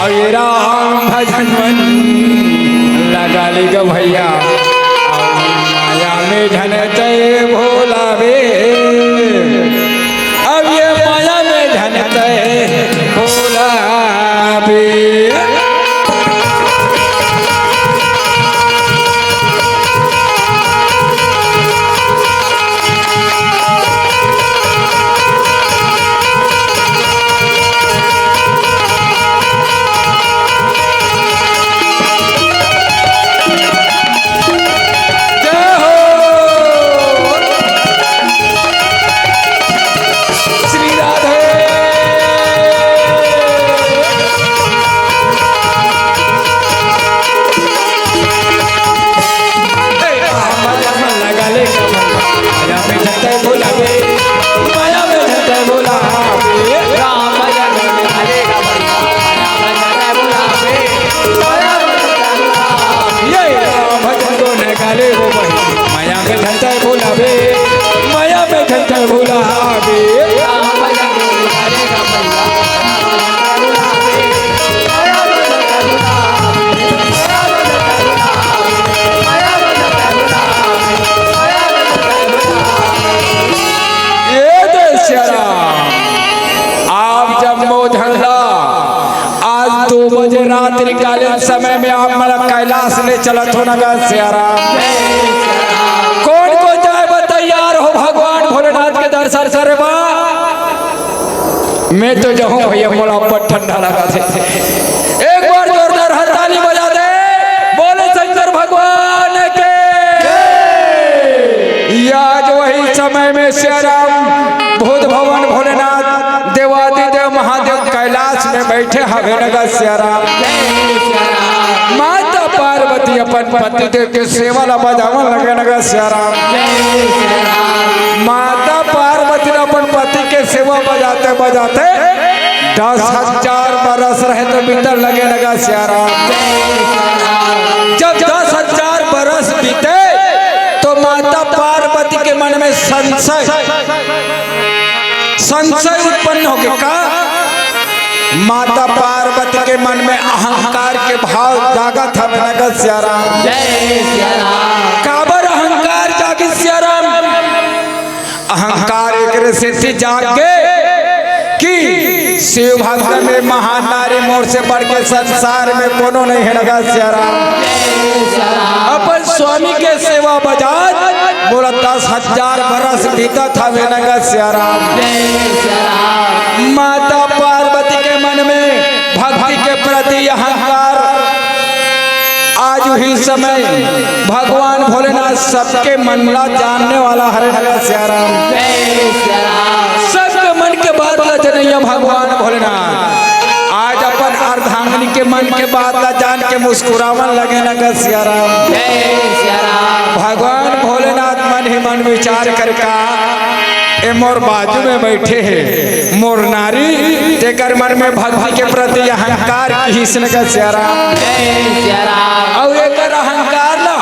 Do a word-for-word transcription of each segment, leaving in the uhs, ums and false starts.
ये राम भजन मन लगा ले ग भैया, माया में झन तै भोला बे, अब ये माया में झन तै भोला बे। जय हो। श्री राधे। ए, राम भजन मन लगा ले कमल, माया में झन तै भोला बे, माया में झन तै भोला बे। राम भजन मन लगा ले कमल, माया में झन तै भोला बे, माया में झन तै भोला बे। ये राम भजन को न गाले वो भाई, माया में झन तै भोला बे, माया में झन तै भोला बे। ये दे सिया राम, आप जब मोधन ला आज दो बजे रात्रि कालीन समय में आप मन ला कैलाश ले चलत हो न गा सिया राम। कौन को जाए बर तैयार हो भगवान भोलेनाथ के दर्शन करे बर? मैं तो जाहूं भैया, मोला अब्बड़ ठंडा लगथे। एक बार जोरदार हथताली बजा दे, बोले शंकर भगवान के। या आज वही समय में सिया राम भूत भवन भोलेनाथ देवादिदेव महादेव कैलाश में बैठे हवे न गा सिया राम। माता पार्वती अपन पति देव के सेवा ला बजावन लगे न गा सिया राम। माता पार्वती ला अपन पति के सेवा बजाते बजाते दस हजार बरस रहे तो बीतन लगे न गा सिया राम। जब दस हजार बरस बीते तो माता पार्वती के मन में संशय, संशय उत्पन्न होके का माता पार्वती के मन में अहंकार के भाव जागत हवे न गा सिया राम। जय सिया राम। काबर अहंकार जागे सिया राम? अहंकार एकरे सेती जागे कि शिव भक्त में महान नारी मोर से बढ़ के संसार में कोनो नहीं है न गा सिया राम। अपन स्वामी के सेवा बजात बोला दस हजार बरस बीतत हवे न गा सिया राम। माता पार्वती के मन में भक्ति के प्रति अहंकार। आज ही समय भगवान भोलेनाथ सबके मन ला जानने वाला हरे न गा सिया राम। सबके मन के बात ला जनैया भगवान भोलेनाथ आज अपन अर्धांगिनी के मन के बात ला जान के मुस्कुरावन लगे न गा सिया राम। भगवान भोलेनाथ मन ही मन विचार कर का ए मोर बाजू में बैठे हे मोर नारी, तेकर मन में भक्ति के प्रति अहंकार किहिस न गा सिया राम। अउ एकर अहंकार ला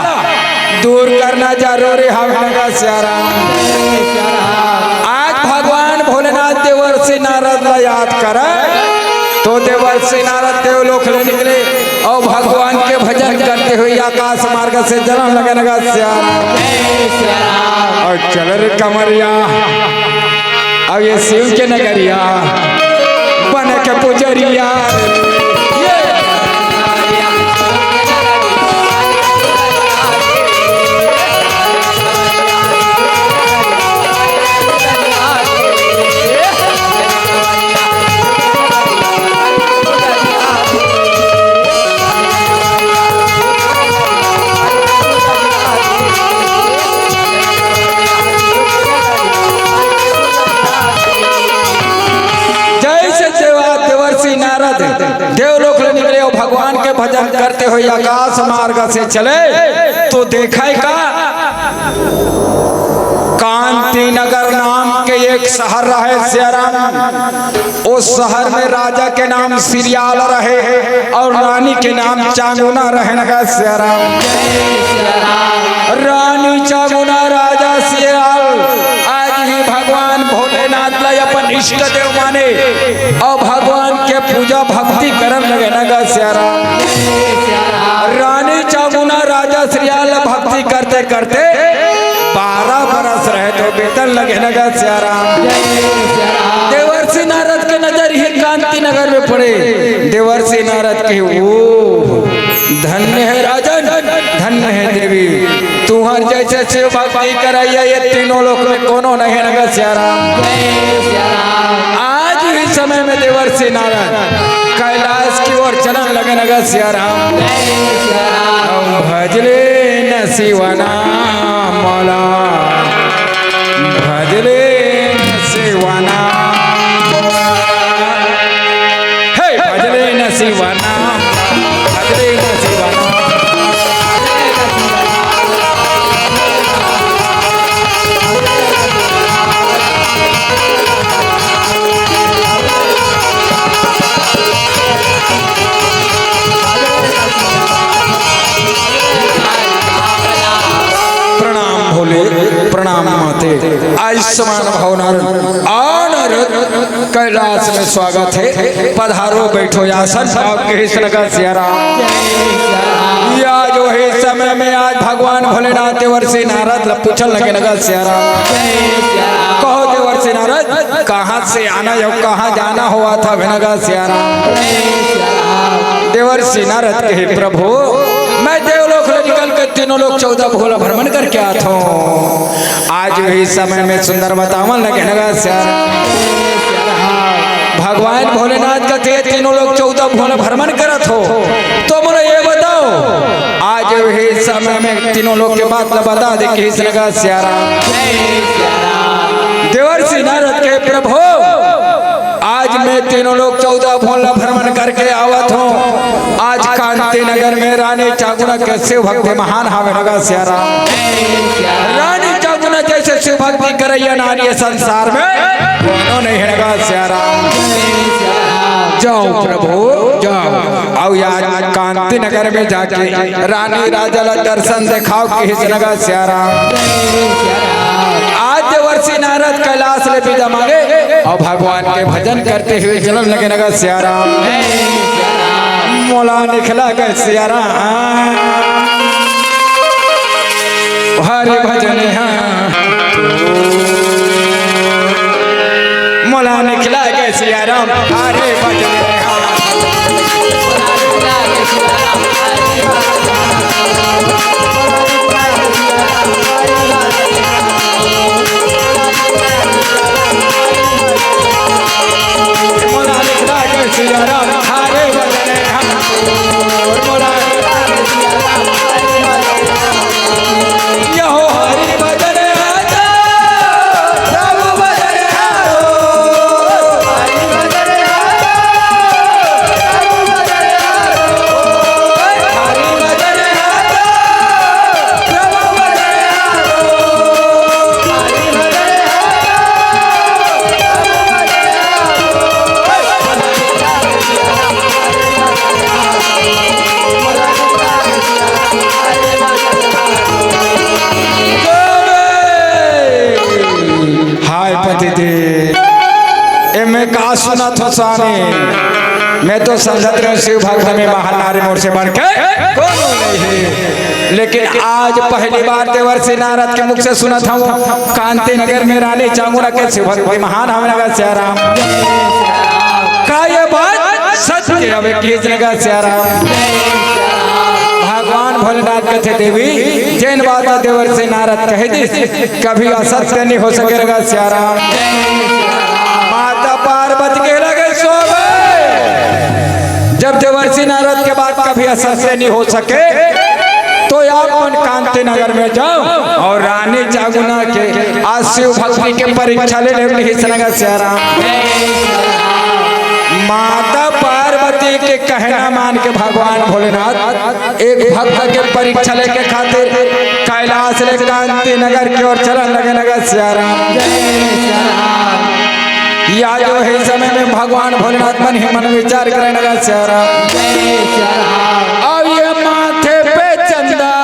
दूर करना जरूरी हवे न गा सिया राम। आज भगवान भोलेनाथ देवर्षि नारद ला याद करे तो देवर्षि नारद देवलोक ले निकले अउ भगवान के भजन करते हुए आकाश मार्ग से जनम लगे न गा सिया राम। अउ चल रे कमरिया, अउ ये शिव के नगरिया बन के पुजरिया। जैसे देवा देवर्षि नारद देवलोक ले निकले अउ भगवान के भजन करते हुए आकाश मार्ग से चले, तो देखे का कांति नगर नाम के एक शहर रहे सिया राम। उस शहर में राजा के नाम सिरियाल रहे अउ रानी के नाम चांगुना रहे न गा सिया राम। रानी चांगुना राजा सिरियाल आज ही भगवान भोलेनाथ ला अपन इष्ट देव माने अउ भगवान के पूजा भक्ति करन लगे न गा सियाराम। रानी चामुना राजा श्रीयाल भक्ति करते करते बारह बरस रहे तो बीतन लगे न गा सियाराम। देवर्षि नारद के नजर ही कांति नगर में पड़े। देवर्षि नारद के, ओ धन्य है राजन, धन्य है देवी, तुहर जैसे शिव भक्ति करैया ये तीनों लोक में कोनो नहीं न गा सियाराम। आज भी समय में देवर्षि नारद कैलाश की ओर चलन लगे न गा सियाराम। भजले न शिवना मला, भजले न शिवना, हे भजले न शिवना, भजले न शिवना। प्रणाम भोले, प्रणाम माते। आयुष्मान भव नारद, आ नारद, कैलाश में स्वागत है। पधारो, बैठो, आसन पाओ, कहे सियाराम। या जो है समय में आज भगवान भोलेनाथ देवर्षि नारद ल पूछन लगे न गा सियाराम। कहो देवर्षि नारद, कहाँ से आना हो, कहाँ जाना हो, आथा भेना गा सियाराम। देवर्षि नारद कहे, प्रभु, मैं देवलोक ले निकल के तीनों लोक चौदह भुवन भ्रमण करके आथों। आज भी समय में सुंदर बतावन लगे न गा सियाराम। भगवान भोलेनाथ कथे तीनों लोक चौदह भुवन भ्रमण करत हो, तो मोला ये बताओ, आज भी समय में तीनों लोक के बात ल बता दे, कहे न गा सियाराम। देवर्षि नारद कहे, प्रभु, आज मैं तीनों लोक चौदह भुवन ला भ्रमण करके आवत हों। आज कांति नगर में रानी चामुना के शिव भक्ति महान हावे न गा सियाराम। रानी चामुना जैसे शिव भक्ति करैया नारी ये संसार में कोनो नहीं है न गा सियाराम। जाओ प्रभु, जाओ। अउ आज कांति नगर में जाके रानी राजा ला दर्शन देखाव, कहे न गा सियाराम। आज देवर्षि नारद कैलाश ले विदा मांगे अउ भगवान के भजन करते हुए चलन लगे न गा सियाराम। मोला निकला गे सियाराम, हरि भजन हा। मोला निकला गे सियाराम, हरि भजन हा। हाय पति देव, ए मैं का सुनत हो स्वामी? मैं तो समझत रहेंव शिव भक्त में महान नारी मोर से बढ़ के कोनो नहीं हे, लेकिन आज पहली बार देवर्षि नारद के मुख से सुनत हूँ, कांति नगर में रानी चामुना के शिव भक्त महान हवे न गा सियाराम। का ये बात सत्य हवे, कहे न गा सियाराम। भगवान भोलेनाथ कथे, देवी, जेन बात देवर्षि नारद कहे दिस, कभी असत्य नहीं हो सके न गा सियाराम। माता पार्वती के लगे सोवे, जब देवर्षि नारद के बात कभी असत्य नहीं हो सके, तो आप मन कांति नगर में जाओ अउ रानी चामुना के आज शिव भक्ति के परीक्षा ले लेव, कहे न गा सियाराम। माता पार्वती के कहना मान के भगवान भोलेनाथ एक भक्त के परीक्षा लेके खातिर कैलाश ले कांति नगर की ओर चलन लगे न गा सियाराम। या जो हे समय में भगवान भोलेनाथ मन ही मन विचार करे न गा सियाराम। अब ये माथे पे चंदा,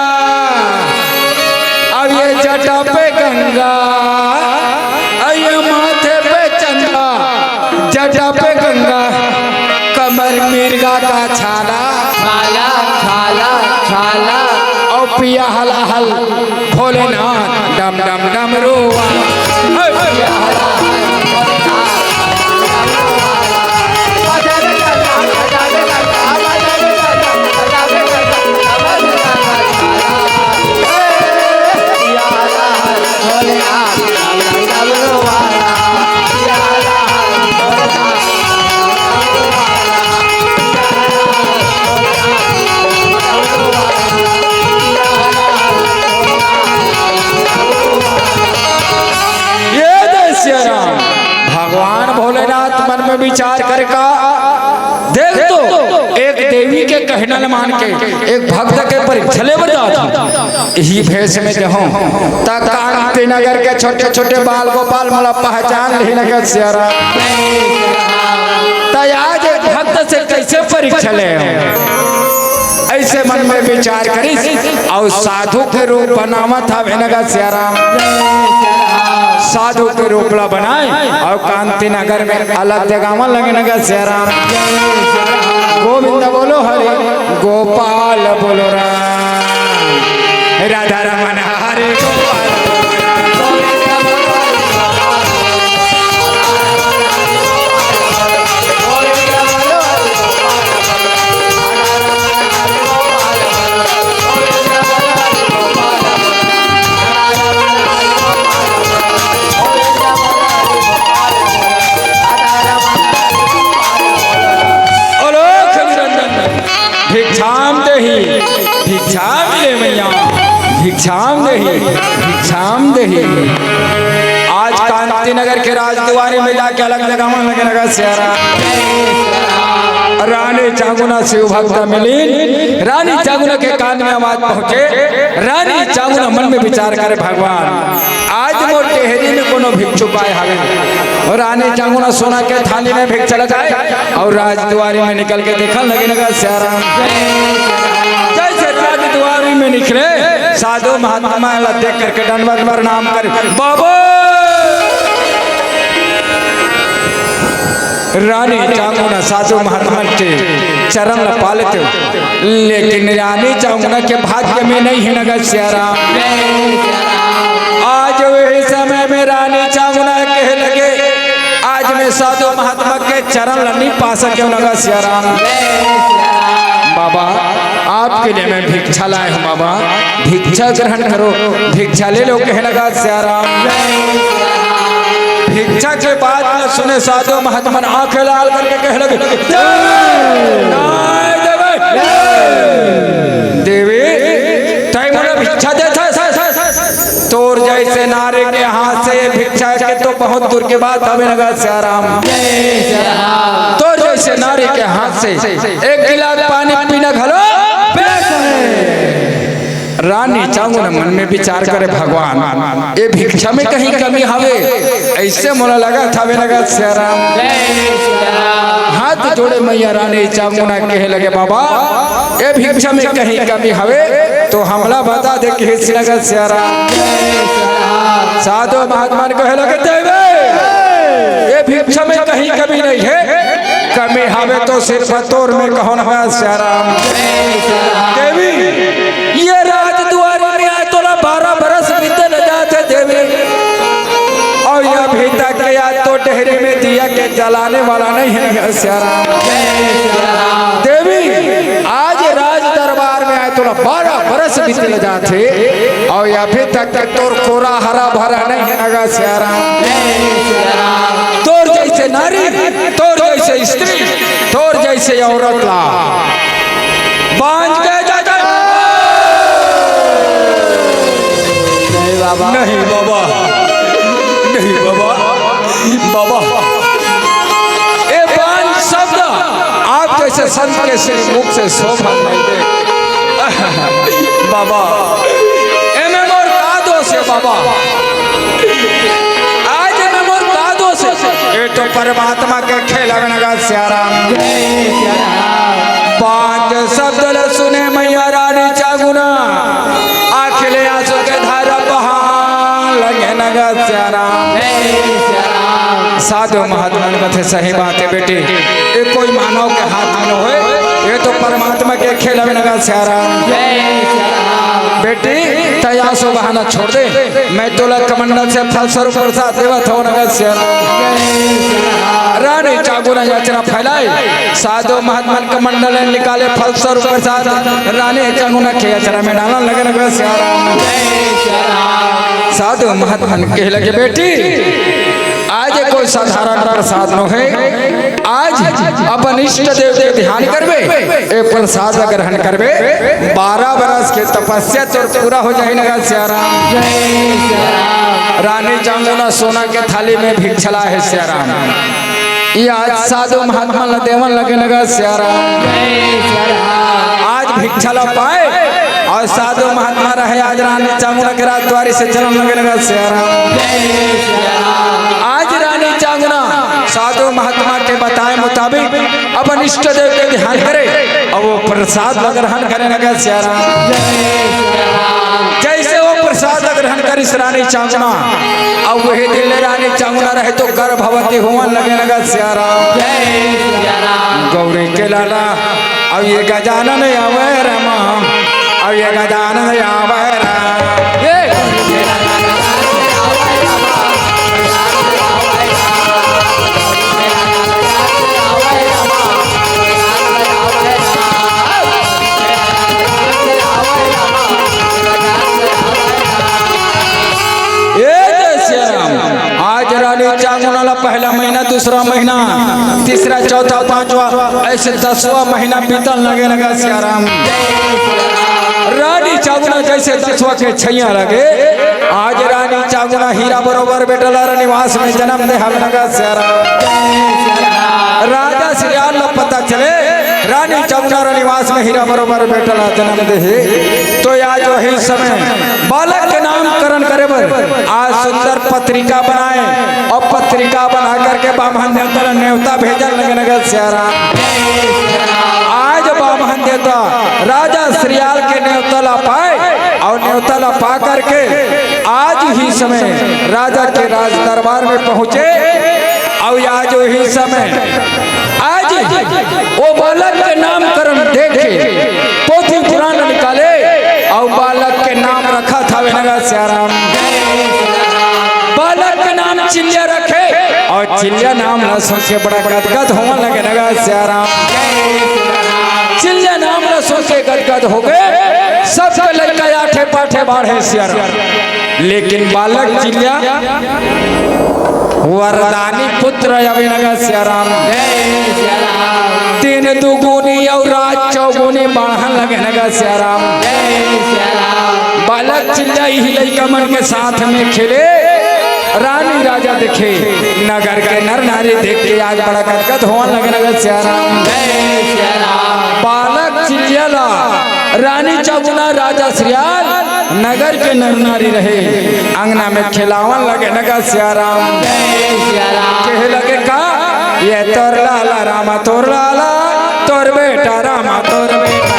अब ये जटा पे गंगा, अब ये माथे पे चंदा, जटा पे गंगा, छाला, छाला, छाला, छाला। और पिया हला हल भोलेनाथ, डम डम डमरुआ। हे पिया हला हल भोलेनाथ, डम डम डमरुआ। ये दे सिया राम, भगवान भोलेनाथ मन में विचार करे का, देख तो, एक देवी के कहना ल मान के एक भक्त के परीक्षा ले बर जात हे। इही भेष में जहूं, त कांति नगर के छोटे-छोटे बाल गोपाल मोला पहचान लिही न गा सिया राम। त आज एक भक्त से कैसे परीक्षा ले? ऐसे मन में विचार करिस अउ साधु के रूप बनावत हवे न गा सिया राम। साधु के रूप ला बनाए अउ कांति नगर में अलख जगावन लगे न गा सिया राम। गोविंद बोलो हरे, गोपाल बोलो राम, राधा रमन हरे गोपाल। अलख निरंजन, भिक्षाम देहि, भिक्षाम दे मैया, भिक्षाम देहि, भिक्षाम देहि। आज कांति नगर के राजदुआरी में जाके अलख जगावन लगे न गा सिया राम। रानी चांगुना शिव भक्त मिलिन, रानी चांगुना के कान में आवाज पहुंचे, रानी चांगुना मन में विचार करे, भगवान, आज मोर डेहरी में कोनो भिक्षुक आए हवे, अउ रानी चांगुना सोना के थाली में भिक्षा लगाए अउ राजदुआरी में निकल के देखन लगे न गा सिया राम। जैसे राजदुआरी में निकले, साधु महात्मा ला देख करके दंडवत प्रणाम करे, बाबा। रानी चांगुना साधु महात्मा के चरण ला पा लेते हो, लेकिन रानी चांगुना के भाग्य में नहीं हे न गा सिया राम। आज वही समय में रानी चांगुना कहे लगे, आज मैं साधु महात्मा के चरण ला नहीं पा सके न गा सिया राम। बाबा, आपके लिए मैं भिक्षा लाए हूँ बाबा, भिक्षा ग्रहण करो, भिक्षा ले लो, कहे लगा सिया राम। भिक्षा के बात ला सुने साधु महात्मा आंखें लाल करके कहे लगे, "जय नाय देवे।" देवी, तैं मोला भिक्षा देथस? तोर जैसे नारी के हाथ से भिक्षा के तो बहुत दूर के बात हवे लगा सिया राम। तोर जैसे नारी के हाथ से एक गिलास पानी पीना घलो बेस हे। रानी चांगुना मन में विचार करे, भगवान, ए भिक्षा में कहीं कमी हवे, ऐसे मोला लगत हवे, लगत सिया राम। हाथ जोड़े मैया रानी चांगुना कहे लगे, बाबा, ए भिक्षा में कहीं कमी हवे तो हमला बता दे, कहे लगत सिया राम। साधु महात्मा कहे लगे, देवे, ए भिक्षा में कहीं कमी नहीं हे, कमी हवे तो सिर्फ तोर में कहो न सिया राम। देवी, ये राजदुआरी में आय तोला बारह बरस बीते ले जात हे देवी, अउ ये अभी तक के आय तो डेहरी में दिया के जलाने वाला नहीं हे सिया राम। देवी, आज राज दरबार में आय तोला बारह बरस बीते ले जात हे, अउ ये अभी तक के तोर कोरा हरा भरा नहीं हे लगा सिया राम। तोर जैसे नारी, तोर जैसे स्त्री, तोर जैसे औरत ला बांझ के जा, जा। नहीं बाबा। नहीं बाबा, नहीं बाबा, बाबा, ए बांझ शब्द आप जैसे संत के श्री मुख से शोभा नहीं दे। बाबा, एमे मोर का दोष हे बाबा? आज एमे मोर का दोष हे? ये तो परमात्मा के खेल हे लगा सिया राम। बांझ शब्द ल सुने मैया रानी चांगुना, आँखी ले आंसू के धारा बहान लगे लगा सिया राम। साधु महात्मा ने कथे, सही बात हे बेटी, ये कोई मानव के हाथ में न होय, ये तो परमात्मा खेलबे नगा सियाराम। बेटी, तैं आसो बहाना छोड़ दे, मैं तोला कमंडल से फल स्वरूप प्रसाद देवत हँव नगा सियाराम। रानी चांगुना अचरा फैलाय, साधु महात्मन कमंडल ले निकाले फल स्वरूप प्रसाद, रानी चांगुना के अचरा में डालन लगे नगा सियाराम। साधु महात्मन कहे लगे, बेटी, आज कोई साधारण प्रसाद नोहे, आज अपन इष्ट देव के ध्यान करबे, ए प्रसाद ला ग्रहण करबे, बारह बरस के तपस्या तोर पूरा हो जाही नगा सियाराम। रानी चांगुना सोना के थाली में भिक्षा लाय हे सियाराम। ये आज साधु महात्मा ला देवन लगे नगा सियाराम। आज भिक्षा ला पाय अउ साधु महात्मा रहे, आज रानी चांगुना के राजद्वारी से चलन लगे नगा सियाराम। आज रानी चांगुना साधु महात्मा के बताय मुताबिक अपन इष्ट देव के ध्यान करे अउ वो प्रसाद ला ग्रहण करे नगा सियाराम। जैसे वो प्रसाद ला ग्रहण करिस रानी चांगुना, अउ वही दिन ले रानी चांगुना रहे तो गर्भवती होवन लगे नगा सियाराम। गौरी के लाला, अउ ये गजानन आवे रामा, अउ ये गजानन आवे रामा। ए जय सियाराम। आज रानी चांगुना ला पहला महीना, दूसरा महीना, तीसरा, चौथा, पांचवा, ऐसे दसवाँ महीना बीतन लगे नगा सियाराम। रानी चांगुना जैसे दसवाँ के छैया लगे, आज रानी चांगुना हीरा बरोबर बेटा ला निवास में जन्म दे हवे नगा सियाराम। राजा सिरयाल ला पता चले रानी चांगुना ला निवास में हीरा बरोबर बेटा ला जन्म दे हे, तो आज वही समय बालक के नामकरण करे बर आज सुंदर पत्रिका बनाय अउ पत्रिका बना करके बाम्हन देवता ला नेवता भेजन लगे नगा सियाराम। आज बाम्हन देवता राजा सिरयाल के नेवता ला पाय अउ नेवता ला पा करके आज ही समय राजा के राज दरबार में पहुंचे अउ आज ही समय आज वो बालक के नामकरण देख के पोथी पुराण निकाले अउ बालक के नाम रखत हवे नगा सियाराम। बालक के नाम चिल्लिया रखे अउ चिल्लिया नाम ला सुन के बड़ा गदगद होवन लगे नगा सियाराम। चिल्लिया नाम ला सुन के गदगद हो गे, सबके लइका आठे पाठे बाढ़े सियाराम। लेकिन बालक चिल्लिया वरदानी पुत्र अवे नगा सियाराम। तीन दुगुनी अउ राज चौगुनी बाढ़न लगे नगा सियाराम। बालक चिल्लिया इही लइका मन के साथ में खेले, रानी राजा देखे, नगर के नर नारी देख के आज बड़ा गदगद होवन लगे नगा सियाराम। बालक चिल्लिया ला रानी चांगुना राजा सिरयाल नगर के नर नारी रहे, अंगना में खेलावन लगे नगा सियाराम। कहे लगे का, ये तोर लाला रामा तोर लाला, तोर बेटा रामा तोर बेटा।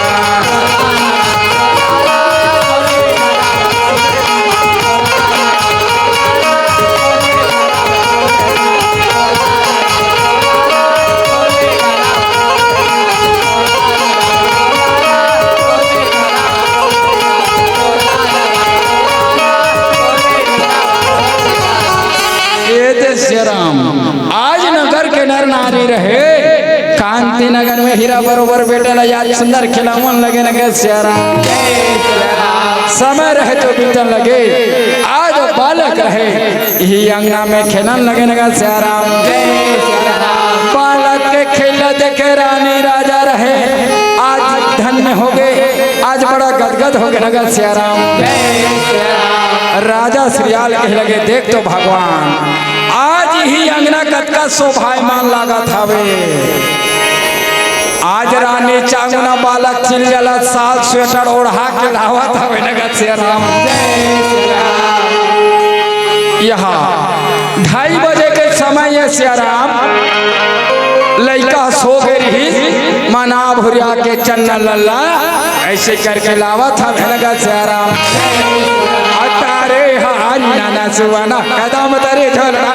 ए दे सियाराम, आज नगर के नर नारी रहे, कांति नगर में हीरा बरोबर बेटा ला आज सुंदर खेलावन लगे नगा सियाराम। समय रहे तो बीतन लगे, आज बालक रहे, इही अंगना में खेलन लगे नगा सियाराम। बालक के खेला देखे रानी राजा रहे, आज धन्य हो गे, आज बड़ा गदगद हो गे नगा सियाराम। राजा सिरयाल कहे लगे, देख तो भगवान, आज ही अंगना कतका शोभायमान लागत हवे। आज रानी चांगुना बालक चिल्लिया ला साल स्वेटर ओढ़ा के लावत हवे नगा सियाराम। यहाँ ढाई बजे के समय ये सियाराम लइका सो गे रहिस, मना भुरिया के चन्ना लल्ला ऐसे करके लावत हवे नगा सियाराम। अतारे हारी नाना सुवाना कदम तरे झोलना।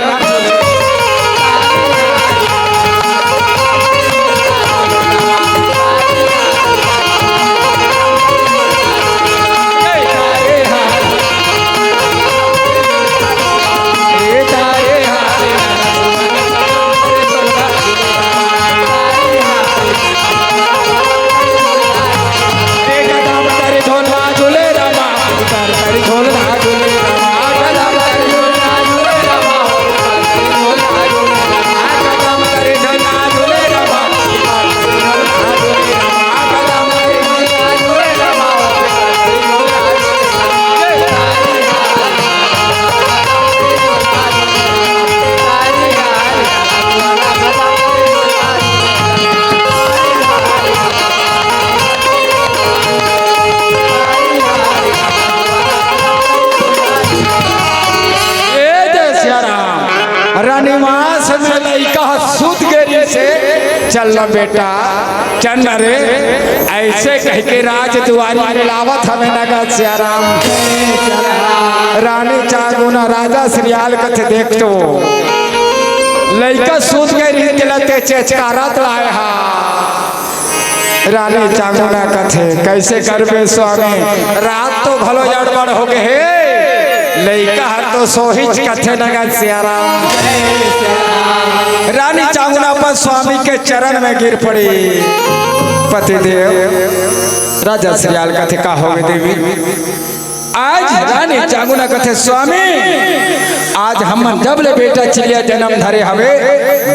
निवास में लइका ह सुत गे रिहिसे, "चल न बेटा, चल न रे," अइसे कहिके राजदुआरी में लावत हवे नगद सियाराम। रानी चांगुना राजा सियाल कथे, "देख तो, लइका सुत गे रिहिसे तेला ते चेचकारत लाए हा।" रानी चांगुना कथे, "कइसे करबे स्वामी, रात तो घलो अड़बड़ हो गे हे, लइका हर तो सोहिच," कथे नगद सियाराम। रानी चांगुना अपन स्वामी के चरण में गिर पड़ी। पतिदेव, राजा सियाल कथे, "का होगे देवी?" आज रानी चांगुना कथे, "स्वामी, आज हमन जब ले बेटा चिल्लिया जनम धरे हवे,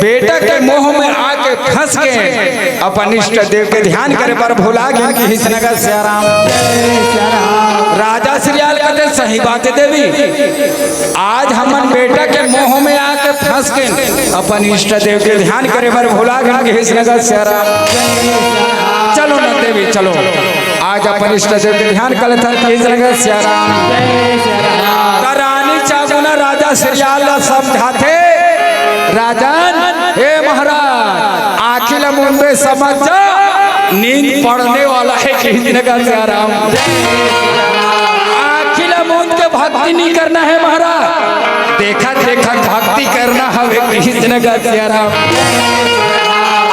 बेटा के मोह में आके फंस के अपन इष्ट देव के ध्यान करे बर भुला गेन," किहिस नगद सियाराम। राजा सियाल कथे, "सही बात हे देवी, आज हमन बेटा के मोह में आके फंस के अपन इष्ट देव के ध्यान करे बर भुला गेन," किहिस नगद सियाराम। "चलो न देवी, चलो।" आज अपन इष्ट देव के ध्यान कर लेथन, किहिस नगद सियाराम। त रानी चांगुना राजा सियाल ला समझाथे, "राजन, ए महाराज, आँखी ला मूंद के समझ जा, नींद पड़ने वाला हे," किहिस नगद सियाराम। "आँखी ला मूंद के भक्ति नहीं करना हे महाराज, देखत देखत भक्ति करना हवे," किहिस नगद सियाराम।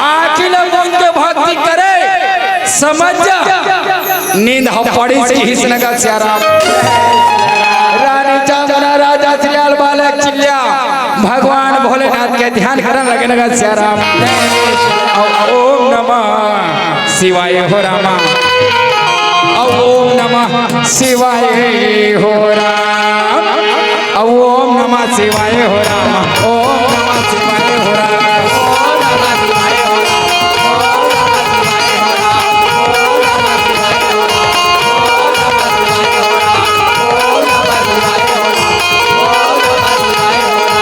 "आँखी ला मूंद के भक्ति करे, समझ जा, नींद ह पड़िस," किहिस नगद सियाराम। रानी चांगुना राजा सियाल बालक चिल्लिया भगवान भोलेनाथ के ध्यान करन लगे नगद सियाराम। ओम नमः शिवाय हो रामा, ओम नमः शिवाय हो राम, ओम नमः शिवाय हो रामा, ओम नमः शिवाय हो राम।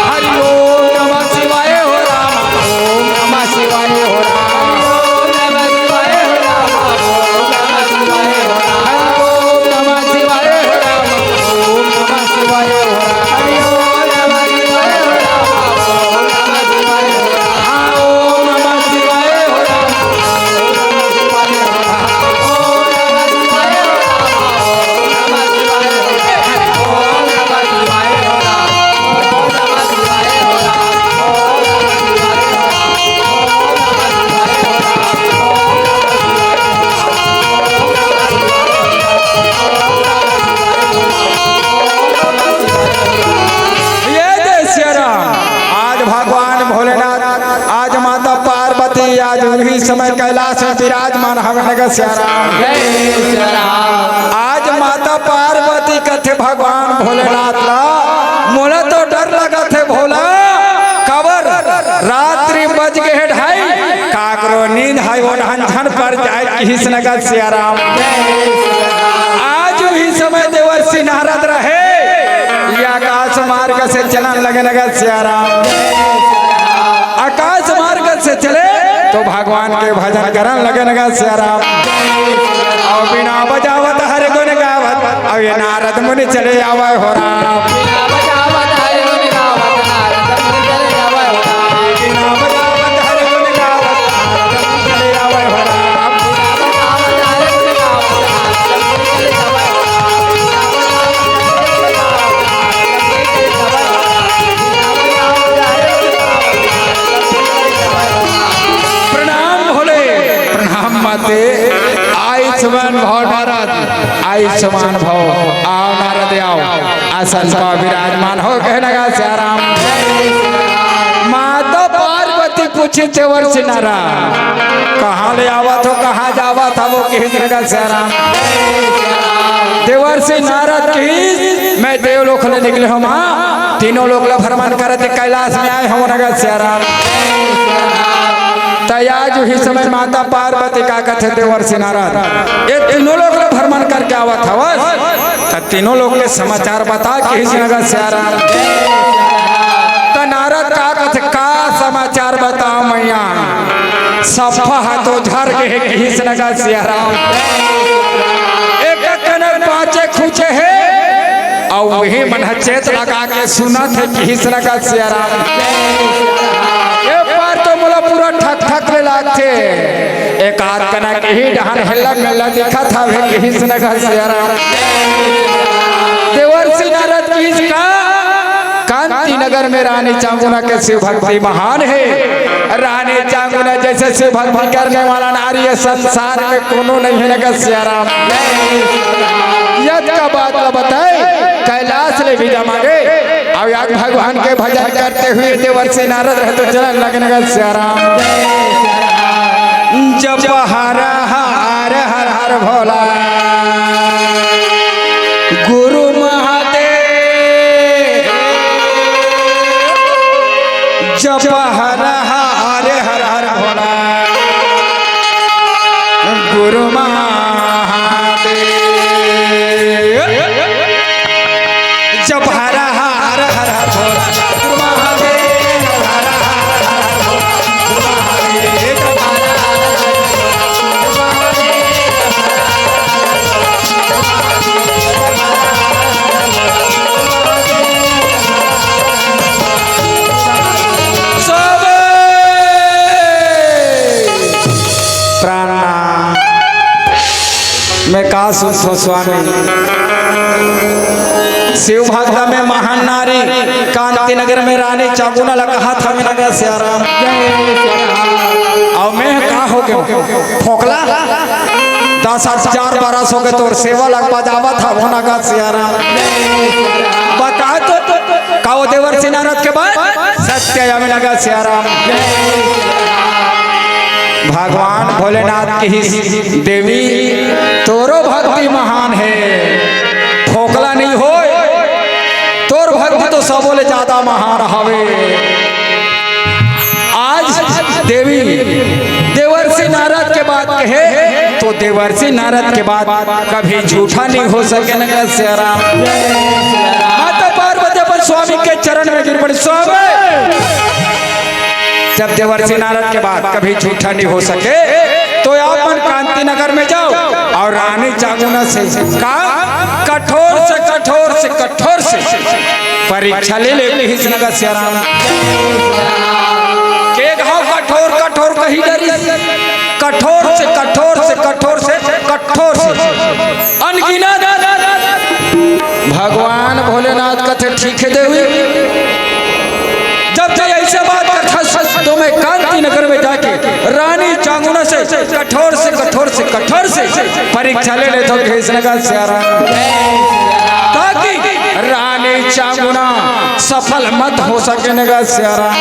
हरि ओम नमः शिवाय हो राम। ओम नमः शिवाय हो राम। ओम नमः शिवाय हो राम। ओम नमः शिवाय हो राम। हरि ओम नमः शिवाय हो राम। हरि ओम नमः शिवाय हो राम। ओम नमः शिवाय हो राम। हाँ, ओम नमः शिवाय हो राम। ये दे सियाराम, आज भगवान भोलेनाथ, आज माता पार्वती, आज उही समय कैलाश में विराजमान हवे नगद सियाराम। जय सियाराम। आज माता पार्वती कथे भगवान भोलेनाथ ला, "मोला तो डर लगत हे भोला, काबर रात्रि बज गे हे ढाई, काकरो नींद हे ओ ढन झन पर जाए," किहिस नगद सियाराम। आज उही समय देवर्षि नारद रहे, ये आकाश मार्ग से चलन लगे नगद सियाराम। आकाश मार्ग से चले तो भगवान के भजन करन लगे नगद सियाराम। अउ बीना बजावत हरि गुण गावत, अउ ये नारद मुनि चले आवे हो राम। बीना बजावत हरि गुण गावत, नारद मुनि चले आवे हो राम। बीना बजावत हरि गुण गावत, नारद मुनि चले आवे हो राम। प्रणाम भोले, प्रणाम माते। आयुष्मान भव नारद, आयुष्मान भव। आओ नारद आओ, आसन पर विराजमान हो, कहे नगद सियाराम। माता पार्वती पूछे देवर्षि नारद, "कहाँ ले आवत हो, कहाँ जावत हो?" वो किहिस नगद सियाराम। देवर्षि नारद किहिस, "मैं देवलोक ले निकले हों माँ, तीनों लोक ला भ्रमण करत कैलाश में आए हों नगद सियाराम।" त आज उही समय माता पार्वती का कथे देवर्षि नारद, "ये तीनों लोक ला भ्रमण करके आवत हवस, त तीनों लोक के समाचार बता," किहिस नगद सियाराम। त नारद का कथे, "का समाचार बताओं मैया, सफा ह तो झर गे हे," किहिस नगद सियाराम। "एक कनक पाँचे खूँचे हे, अउ उही मन ह चेत लगा के सुनत हे किहिस नगा सियाराम। ए पार तो मोला पूरा ठक ठक ले लागथे, एक आध कना के ही डहन हेल्ला मेल्ला दिखत हवे किहिस नगा सियाराम। देवर्षि नारद किहिस का कांति नगर में रानी चांगुना के शिव भक्ति महान हे। रानी चांगुना जैसे शिव भक्ति करने वाला नारी ये संसार में कोनो नहीं हे नगा सियाराम। यद का बात ला बताए, कैलाश ले विदा मांगे। अब याद भगवान के भजन करते हुए देवर्षि नारद रहे तो चलन लगे नगा सियाराम। जप हर हर हर हर भोला गुरु महादेव। जप हर हर हर हर भोला गुरु महादेव। जप हर हर हर हर भोला गुरु महादेव। हर हर हर हर भोला गुरु महादेव। जप हर हर हर हर भोला गुरु महादेव। स्वामी। प्राण मैं का सुनथो स्वामी, शिव भक्ता में महान नारी कांति नगर में रानी चांगुना ला कहाथंव नगा सियाराम। अउ मैं का हो गेंव फोकला, दस हजार बरस हो गे तोर सेवा ला बजावत हंव नगा सियाराम। बता तो का ओ देवर्षि नारद के बात सत्य आवे नगा सियाराम। भगवान भोलेनाथ किहिस देवी तोरो भक्ति महान हे, फोकला नहीं होय, तोर भक्ति तो सबो ले ज्यादा महान हवे। आज देवी देवर्षि नारद के बात कहे तो देवर्षि नारद के बात कभी झूठा नहीं हो सके नगा सियाराम। माता पार्वती अपन स्वामी के चरण में गिर पड़ी, स्वामी। जब देवर्षि नारद के बात कभी झूठा नहीं हो सके तो आप मन कांति नगर में जाओ अउ रानी चांगुना से का कठोर से कठोर से कठोर से परीक्षा ले ले किहिस नगा सियाराम। के घाव कठोर कठोर कहि डरिस, कठोर से कठोर से कठोर से कठोर से अनगिनत। भगवान भोलेनाथ कथे ठीक हे देवी, जब तैं ऐसे बात करथस तो मैं कांति नगर में जाके रानी चांगुना से कठोर से कठोर से कठोर से परीक्षा ले लेथंव किहिस नगा सियाराम, ताकि रानी चांगुना सफल मत हो सके नगा सियाराम।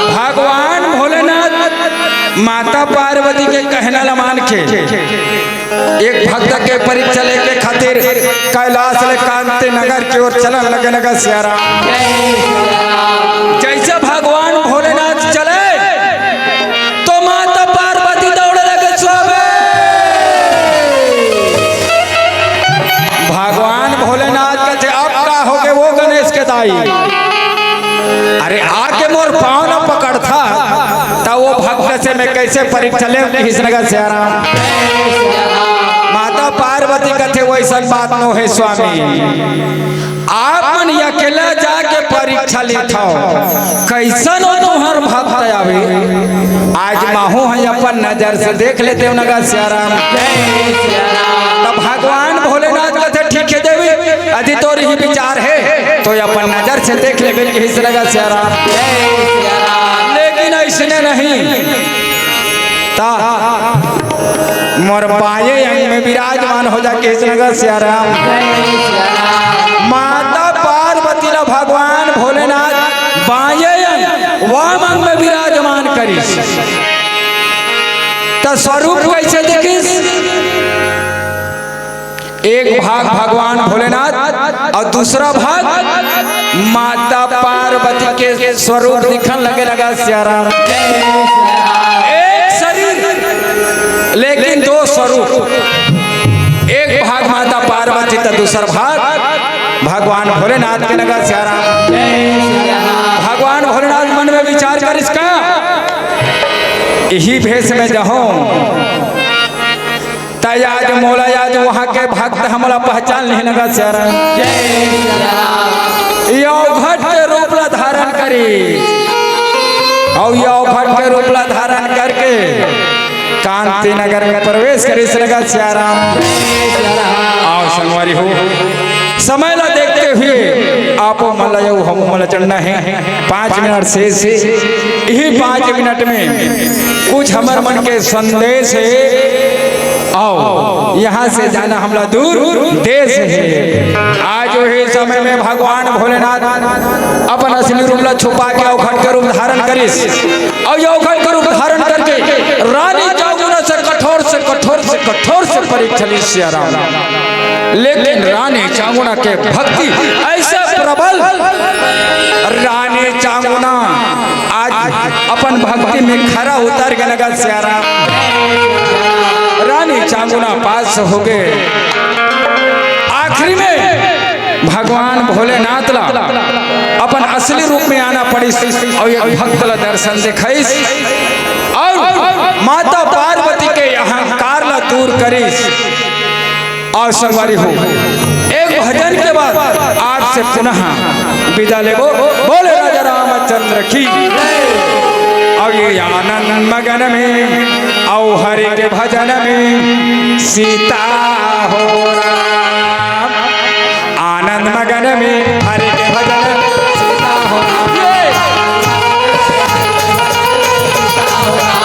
भगवान भोलेनाथ माता पार्वती के कहना ला मान के एक भक्त के परीक्षा लेके खातिर कैलाश ले कांति नगर की ओर चलन लगे नगा सियाराम। जैसे भगवान भोलेनाथ चले तो माता पार्वती दौड़े लगे स्वामी। भगवान भोलेनाथ कथे अब का हो गे ओ गणेश के दाई, अरे आके मोर पाँव न पकड़था त ओ भक्त से मैं कैसे परीक्षा लेंव किहिस नगा सियाराम। माता पार्वती कथे वैसन बात नो हे स्वामी, आप मन अकेला जाके परीक्षा लेथव, कैसन ओ तुम्हर भक्त आवे, आज महूं ह अपन नजर से देख लेतेंव नगा सियाराम। त भगवान भोलेनाथ कथे ठीक हे देवी, यदि तोर इही विचार हे तो अपन नजर से देख लेबे किहिस नगा सियाराम। लेकिन ऐसने नहीं ता मोर बाएं अंग में विराजमान हो जा किहिस नगा सियाराम। माता पार्वती ला भगवान भोलेनाथ बाएं अंग वाम अंग में विराजमान करिस। त स्वरूप कैसे देखिस? एक भाग भगवान भोलेनाथ अउ दूसरा भाग माता पार्वती के स्वरूप दिखन लगे नगा सियाराम। एक शरीर लेकिन दो स्वरूप, एक भाग माता पार्वती त दूसर भाग भगवान भोलेनाथ के नगा सियाराम। भगवान भोलेनाथ मन में विचार करिस का, इही भेष में जहूं त आज मोला, आज वहाँ के भक्त हमला पहचान नहीं लगा, सियाराम। ये अवघट के रूप ला धारण करी, और ये अवघट के रूप ला धारण करके कांति नगर में प्रवेश करिस, नगर सियाराम। आओ संगवारी हो, समय ला देखते हुए आपो मन ला, अउ हमू मन ला चलना हे। पाँच मिनट शेष हे, यही पाँच मिनट में कुछ हमर मन के संदेश हे। आओ, यहाँ से जाना हमला दूर देश हे। आज वही समय में भगवान भोलेनाथ अपन असली रूप ला छुपा के अवघट के रूप धारण करिस। अउ ये अवघट के रूप धारण करके रानी चांगुना से कठोर से कठोर से कठोर से परीक्षा लिस सियाराम। लेकिन रानी चांगुना के भक्ति ऐसे प्रबल, रानी चांगुना आज अपन भक्ति में खरा उतर के नगर सियाराम। रानी चांगुना पास हो गए। आखिरी में भगवान भोलेनाथ ला अपन असली रूप में आना पड़िस अउ एक भक्त ला दर्शन दिखाइस अउ माता पार्वती के अहंकार ला दूर करिस। अउ संगवारी हो, एक भजन के बाद आपसे पुनः विदा लेबो। बोले राजा रामचंद्र की। अउ ये आनंद मगन में, अउ हरि के भजन में सीता हो राम। आनंद मगन में हरि के भजन में सीता हो राम। ये सीता हो राम।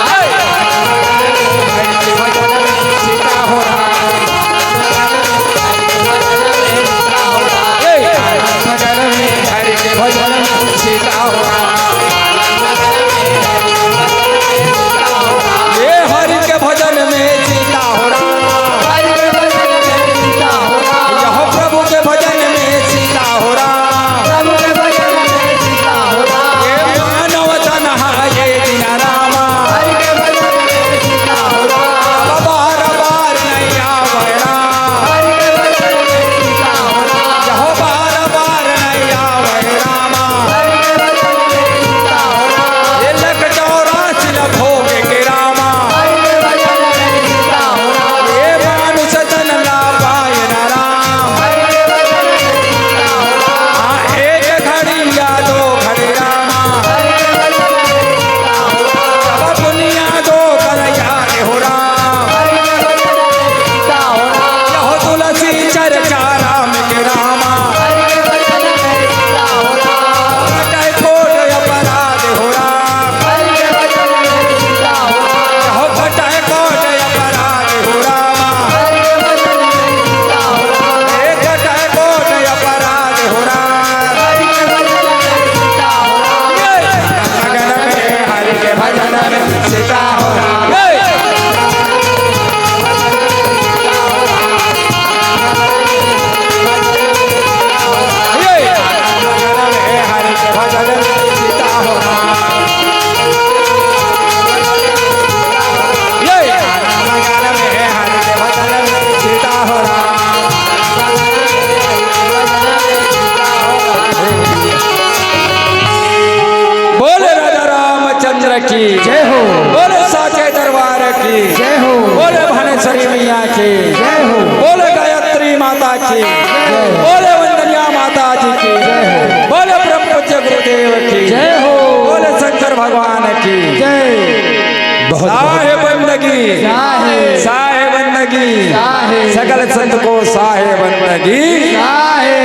हरि के भजन में सीता हो राम। ये हरि के भजन में सीता हो राम। यह प्रभु के भजन में सीता हो राम। ये मानव तन ये दिन रामा। बार बार नहीं आवे राम। यह बार बार नहीं आवे रामा। ये लख चौरासी न भोग के रामा। ये मानुष तन ला पाए न राम। हाँ, एक घड़ी या दो घड़ी रामा। सब दुनिया दो कर याद हो राम। यह तुलसी चर्चा राम के रामा। कटे कोट अपराध हो राम। यह कटे कोट अपराध हो राम। एक कटे कोट अपराध हो राम। मगन में हरि के भजन में सीता हो राम। मगन में हरि के भजन में सीता हो राम। मगन में हरि के भजन में सीता हो राम। बोले राजा रामचंद्र की जय हो। बोले साचे दरबार की जय हो। बोले भुवनेश्वरी मैया की जय हो। बोले गायत्री माता की जय हो। बोले वंदनिया माता जी की जय हो। बोले परम पूज्य गुरुदेव की जय हो। बोले शंकर भगवान की जय। बहुत, बहुत साहे बंदगी, साहे, साहे बंदगी, साहे। सकल संत को साहे बंदगी, साहे।